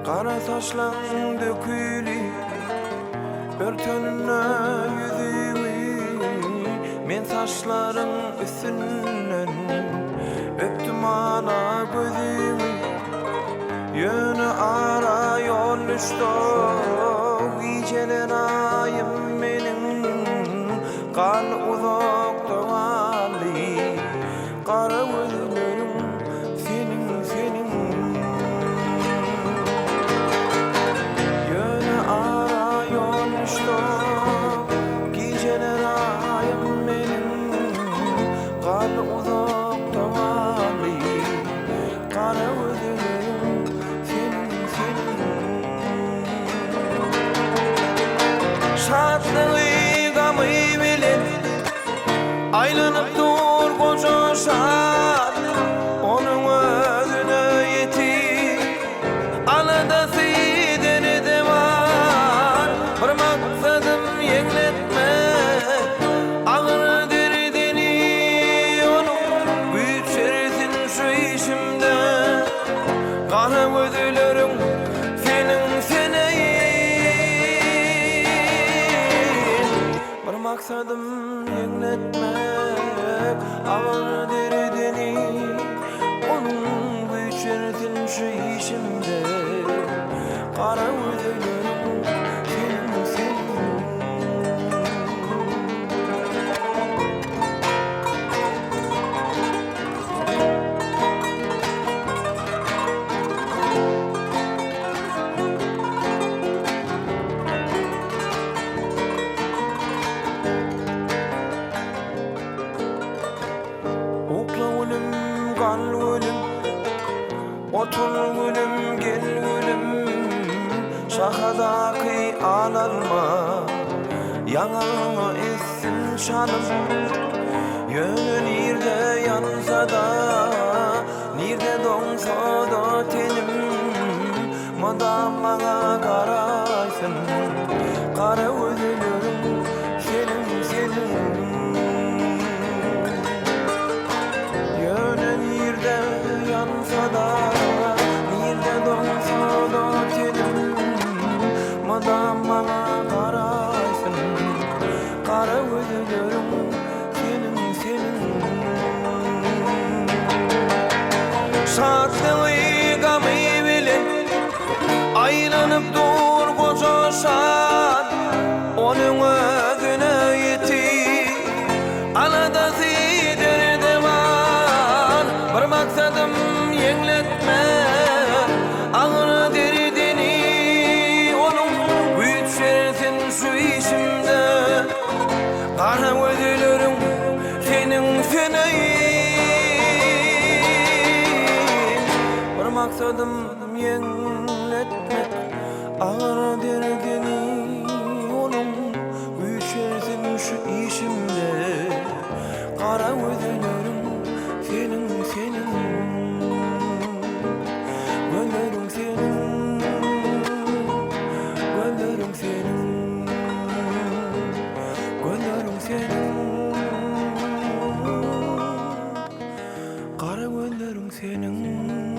Gara saçlaň dökülip, örtenine ýüzüňi, Men saçlaryň üstünden öpdüm ala gözüňi. Ýöne ara ýol düşdi, gijeler aýym meniň, Gal uzakda galdy. Gara gözleriň seniň seniň Ýöne ara ýol düşdi Gijeler aýym meniň Gal uzakda galdy Gara gözleriň seniň seniň Şatlygy gamy bilen Aýlanyp dur goja şat, Onuň özüne ýetik Aladasy derdi bar. Bir maksadym ýeňletmek, Agyr derdini onuň Güýç bersin şu işimde. Gara gözleriň seniň seneýin. Bir maksadym ýeňletmek agyr derdini Onuň güýç bersin şu işimde Gara gözleriň seniň seniň. Ukla gülüm, gal gülüm, Otur gülüm, gel gülüm, Şahadaky al alma, Ýaňagyňa etsin çalym. Ýöne nirde ýansa-da, Nirde doňsa-da tenim, Mydam maňa garaýsyn Gara gözleriň seniň seniň Ýöne nirde ýansa-da Nirde doňsa-da tenim Mydam maňa garaýsyn Gara gözleriň seniň seniň Şatlygy gamy bilen Aýlanyp dur goja şat Onuň özüne ýetik Aladasy derdi bar Bir maksadym ýeňletmek Agyr derdini onuň Güýç bersin şu işimde Gara gözleriň seniň seneýin Bir maksadym ýeňletmek Agyr derdini onuň Güýç bersin şu işimde Gara gözleriň seniň seniň Gözleriň seniň Gözleriň seniň Gözleriň seniň Gara gözleriň seniň.